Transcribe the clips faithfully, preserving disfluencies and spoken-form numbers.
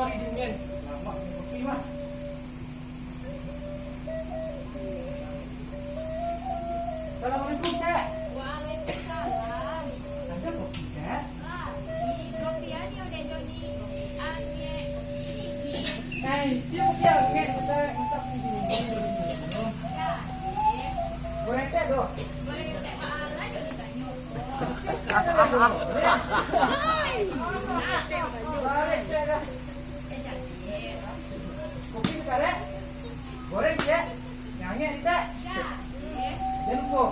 Kopi dingin. Lama kopi mah. Assalamualaikum, Cek. Waalaikumsalam. Ada kopi, Cek? Lah, di kopi ani udah Joni, kopi angek, kopi dingin. Eh, itu kopi angek, kita masak kopi dingin dulu. Ya, iya. Goreng teh, doh. Goreng teh, malah Joni tanyo. Goreng teh, dah. Kopi sekarang. Goreng, Cek. Nyanyi, Cek. Jadi. Jangan lupa.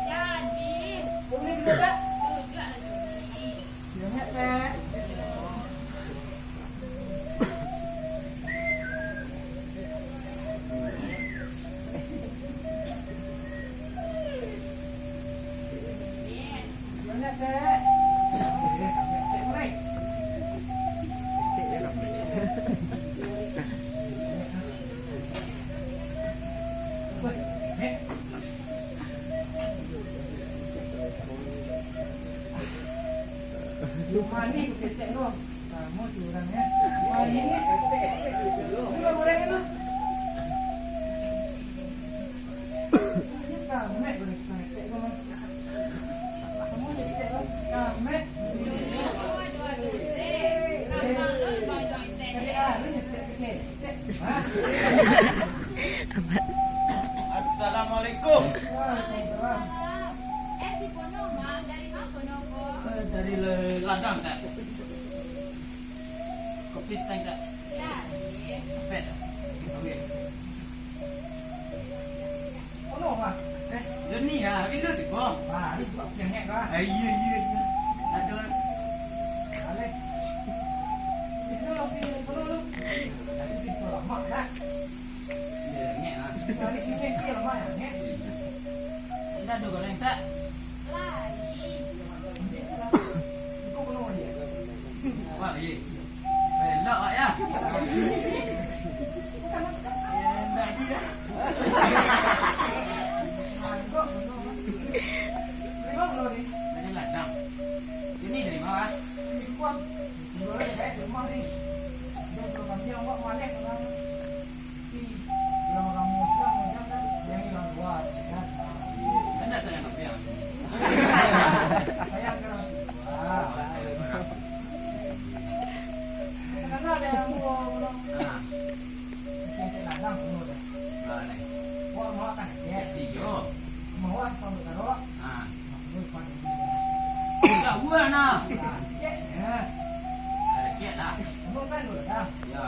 Jadi. Kopi dulu, Cek. Duduk lah, Joni. Jangan, Cek. Manih ketek tu. Kamu curang, ya. Manih ni. Dulu goreng dulu. Ini kamet goreng ketek tu, Bang. Kamu jadi ketek tu. Kamet. Jadi, ah, lu nyetek sikit. Hah? Assalamualaikum. Waalaikumsalam. Eh, si Pono, Mang, dari ma Pono ko? Eh, dari le-, ladang, Kak. Kopi steng, Kak. Dari. Apek, Kak. Oke. Pono, Mang. Eh, Joni, ah, bila tibo? Baru buka piyangek, Mang. Eh, iya, iya, iya. Aduh. Alek. Itu lo pilih Pono lo. Tapi pintu lama, Kak. Iya, ngek, ah. Tadi sini dia lemah, ya, ngek. Indak ado goreng, tak? Lai. Kau belum lagi, ya? Wah, iya. Elok, Wak, ya. Indak di dah. Agak belum. Dari mana belum ni? Dari ladang. Ini dari mana? Dari kuah. Dulu lagi, eh, lemah ni. Dia belum panjang, Wak, malah orang. Kan tak sayang tapi yang sayang kan. Wah, sayang orang. Kadang-kadang ada yang mau, nah. Mungkin saya ladang dulu deh. Nah, nih. Wah, mau kan? Ya. Iyo. Mau kan, kalau taruh. Nah. Nah, dulu kan. Udah, buah, nah. Nah, sikit. Ya. Ada sikit lah. Kamu kan dulu dah. Ya.